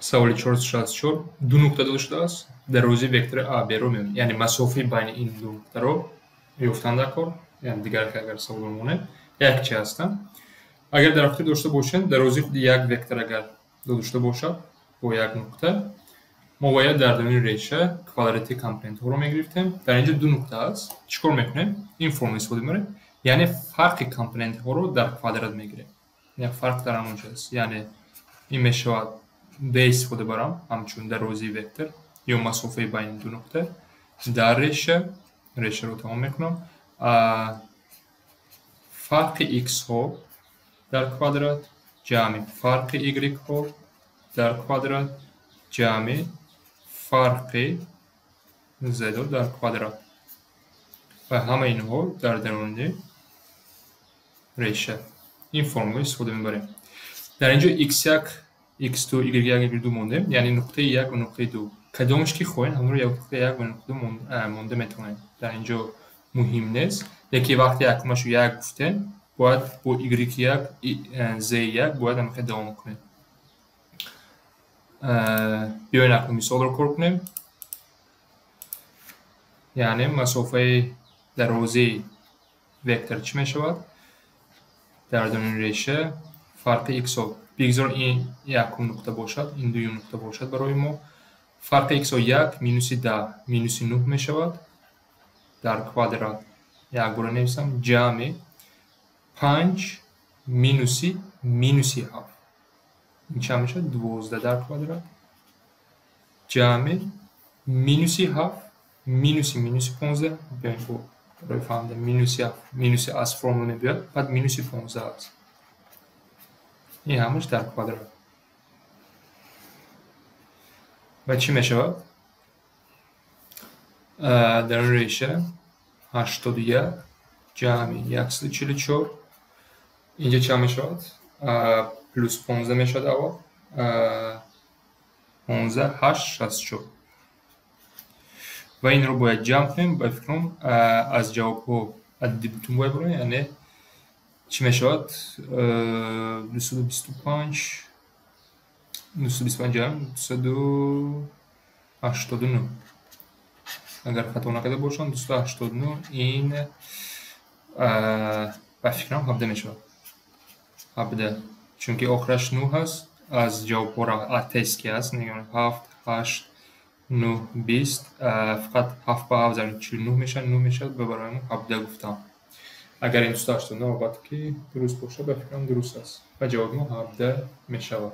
Саволи 464 ду нуқта дода шудааст. Дарозии вектори АБ-ро меёбем. Яъне масофаи байни ин ду нуқтаро ёфтан дар кор. Яъне дигар агар саволро монем, якчи ҳастанд. Агар дар хотир дошта бошем, дарозии худи як вектор агар дода шуда бошад бо як нуқта, мо бояд дар даруни реша квадрати компонентҳоро мегирифтем. Дар инҷо ду нуқта аст. Чӣ кор мекунем? Ин формула истифода мебарем. Яъне фарқи компонентҳоро дар квадрат мегирем. Яъне фарқ дар ҳамон ҷо аст. Яъне ин мешавад d истифода барам ҳамчун дарозии вектор ё масофаи байни ду нуқта дар реша, решаро тамом мекунам. Фарқи x-ҳо дар квадрат ҷамъи фарқи y-ҳо дар квадрат ҷамъи фарқи z-ҳо дар квадрат ва ҳамаи инҳо дар даруни реша. Ин формуларо истифода мебарем. Дар инҷо x1, x2, y1, y2 мондем, яъне нуқтаи 1 ва нуқтаи 2. Кадомаш ки хоҳем, ҳамонро як нуқтаи 1 ва нуқтаи 2 монда метавонем. Дар инҷо муҳим нест, лекин вақте якумашро 1 гуфтем, бояд бо y1, z1 бояд ҳамин хел давом кунем. Биёед акнун мисолро кор кунем. Яъне масофаи дарозии вектор чӣ мешавад? Дар даруни реша фарқи x-ҳо. Бигзор ин якум нуқта бошад, ин дуюм нуқта бошад барои мо. Фарқи x-ҳо 1 минуси 10 минуси 9 мешавад. Дар квадрат як бора нависам ҷамъи 5 минуси минуси 7. Ин чанд мешавад? 12 дар квадрат ҷамъи минуси 7 минуси минуси 15. Биёем бо барои фаҳмидан минуси 7 минуси аз формула мебиёяд, баъд минуси 15 аст. Ин ҳамаш дар квадрат. Ва чӣ мешавад? Дар реша 81 ҷамъи 144. Инҷо чанд мешавад? Плюс 15 мешавад аввал. 15, 8, 64. Ва инро бояд ҷамъ кунем. Ба фикрам аз ҷавобҳо адади бутун бояд бароем, яъне чӣ мешавад? 225, 225 ҷамъ 289. Агар хато накарда бошам, 289 ин ба фикрам 17 мешавад. 17. Чунки охираш 9 ҳаст, аз ҷавобҳоро тест ки ҳаст, мегӯям 7, 8, 9, 20, фақат 7 ба 7 зарб 49 мешавад, 9 мешавад ва барои мо 17 гуфтам. Агар ин 289 албатта ки дуруст бошад, ба фикрам дуруст аст. Ва ҷавоби мо 17 мешавад.